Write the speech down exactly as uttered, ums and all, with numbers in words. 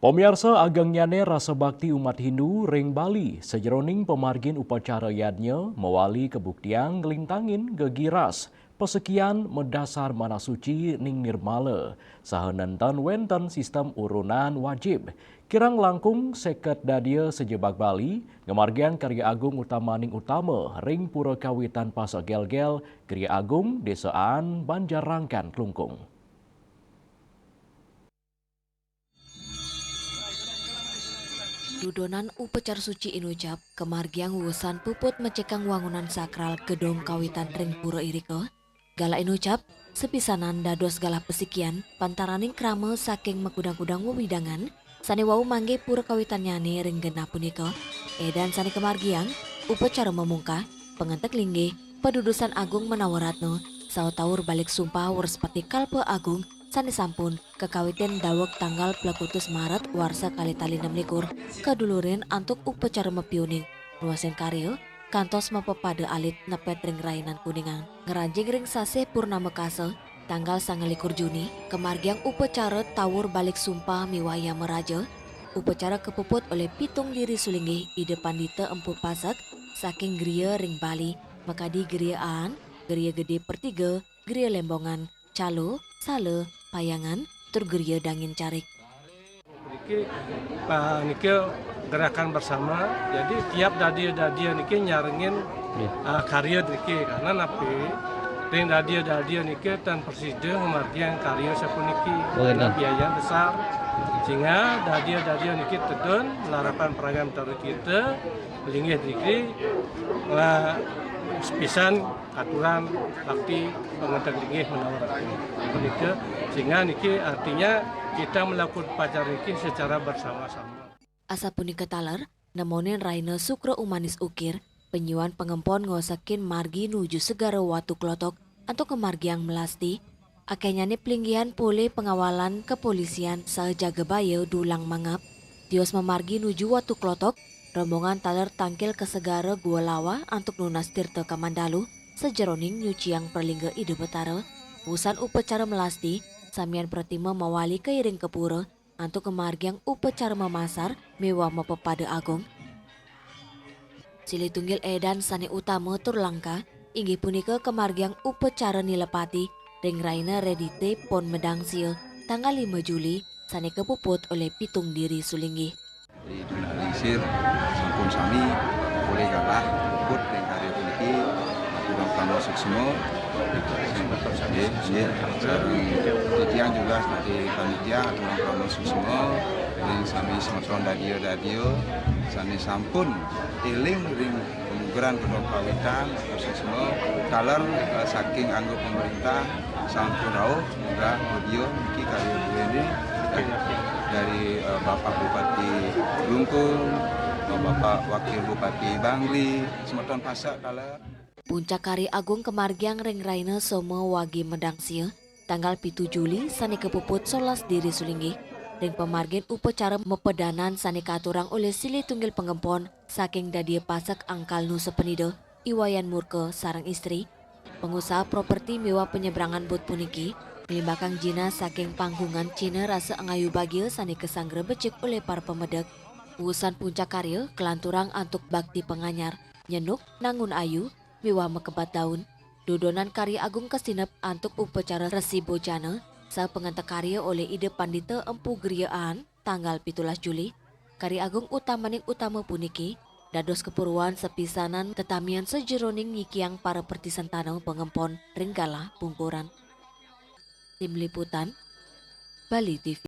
Pamiarsa, agengnyane rasa bakti umat Hindu ring Bali sajeroning pamargin upacara yadnya mawali kabuktiang nglintangin gegiras pasekian madasar manah suci ning nirmala, saha nenten wenten sistem urunan wajib. Kirang langkung seket dadia sajebag Bali ngamargiang karya agung utamaning utama ring Pura Kawitan Pasak Gelgel, Griya Agung, Desa Aan, Banjar Rangkan, Klungkung. Dudonan upacara suci inucap kamargiang wusan puput mecekang wangunan sakral gedong kawitan ring pura irika. Galah inucap sapisanan dados galah pasikian pantaraning krama saking makudang-kudang wewidangan sane wau manggihin pura kawitannyane ring genah punika. Edan sane kamargiang upacara mamungkah, pangentek linggih, padudusan agung manawa ratna, saha tawur balik sumpah Wrespati Kalpa Agung sane sampun kakawitin daweg tanggal plekutus Maret warsa kalih tali nem likur, kadulurin antuk upacara mapiuning nuasin karya kantos mapapada alit nepet ring rainan Kuningan. Ngranjing ring sasih purnama kasa, tanggal sangalikur Juni, kamargiang upacara tawur balik sumpah miwah yama raja. Upacara kapuput olih pitung diri sulinggih Ida Pandita Empu Pasak saking griya ring Bali, makadi Griya Aan, Griya Gede Pertiga, Griya Lembongan, Calo, Sala, Payangan, tur Griya Dangin Carik. Niki, ah, niki gerakan bersama. Jadi tiap dadia-dadia niki nyarengin, ah, karya niki. Karena napi? Ring dadia-dadia niki tan prasida ngamargiang karya sapuniki. Karena biaya besar. Sehingga dadia-dadia niki tedun larapan perayaan Betara kita, linggih niki, ah, sepisan aturan bakti pangentek linggih manawa ratu. Punika, sehingga niki artinya kita melakukan upacara niki secara bersama-sama. Asapunika taler, nemonin raina Sukra Umanis Ukir, panyuan pangempon ngosekin margi nuju Segara Watu Klotok antuk kamargiang melasti. Akenyane plinggihan polih pangawalan kepolisian saha jaga baya dulang mangap. Tios mamargi nuju Watu Klotok, rombongan taler tangkil ka Segara Gua Lawah antuk nunas tirta kamandalu sajeroning nyuciang pralingga Ida Betara. Wusan upacara melasti, samian pratima mawali kairing ka pura antuk kamargiang upacara mamasar miwah mapapada agung. Silih tunggil edan sane utama tur langka inggih punika kamargiang upacara nilapati ring raina Redite Pon Medang Sia tanggal lima Juli sane kapuput olih pitung diri sulinggih. Di Duna Lingsir sampun sami polih galah puput ring karya puniki, aturang parama suksma. Nggih, nggih. Sareng titiang juga sebagai panitia aturang parama suksma ring sami semeton dadia-dadia sane sampun eling ring pamugeran Kedong Kawitan, khususnya taler, eh, saking angga pemerintah sampun rauh munggah audio niki karya duene dari, eh, Bapak Bupati Klungkung, Bapak Wakil Bupati Bangli, semeton Pasak taler. Puncak karya agung kamargiang ring raina Soma Wage Medang Sia, tanggal pitu Juli sane kapuput solas diri sulinggih, ring pamargin upacara mapedanan sane katurang olih silih tunggil pangempon saking Dadia Pasak Angkal Nusa Penida, I Wayan Murka sareng istri. Pangusaha properti miwah panyebrangan bot puniki nglimbakang jinah saking panggungan cihna rasa angayu bagia sane kasanggra becik olih para pamedek. Wusan puncak karya kalanturang antuk bakti panganyar, nyenuk, nangun ayu, miwah makebat daun. Dudonan karya agung kasinep antuk upacara Resi Bojana saha pangentek karya olih Ida Pandita Empu Griya Aan tanggal pitulas Juli. Karya agung utamaning utama puniki dados kapurwan sapisanan tetamian sajeroning nyikiang para pertisentana pangempon ring galah pungkuran. Tim Liputan, Bali T V.